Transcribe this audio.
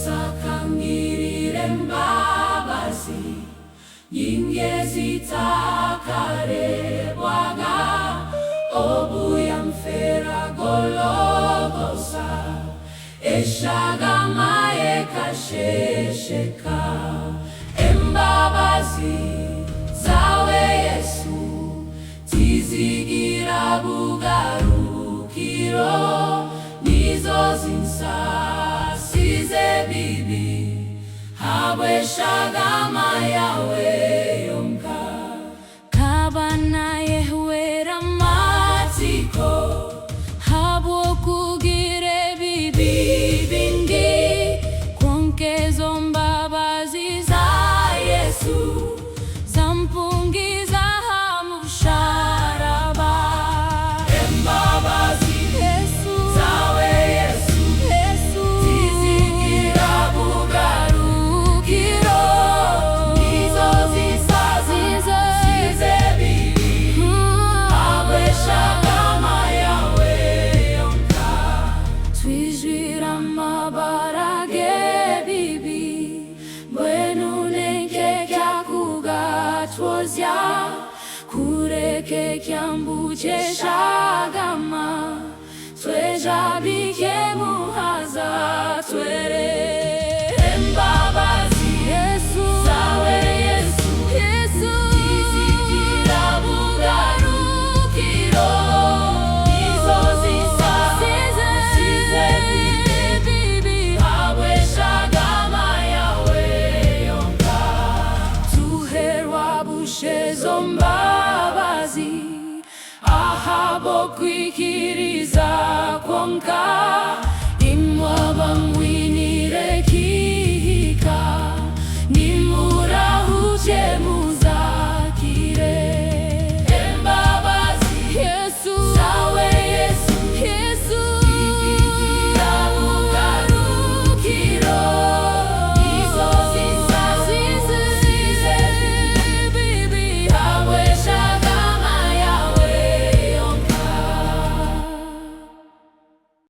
Yesu akangirira embabazi nyingi ezitakarebwaga obu yanfera Gologosa, eshagama ye ekasheesheka. Embabazi zawe Yesu tizigira bugarukiro, nizo zinsaasiza ebibi habw'eshagama yawe yonka. Nkaba naayehwera amatsiko habw'okugira ebibi bingi, kwonka ezo mbabazi za Yesu zampungiza aha musharaba. Embabazi Yesu zawe Yesu Yesu tizigira bugarukiro, nizo zinsaasiza ebibi habw'eshagama yawe yonka. Twijwire amabara g'ebibi, mbwenu n'enki ekyakugatwozya? Kureka ekyambu ky'eshagama, twejabike muhaza twere.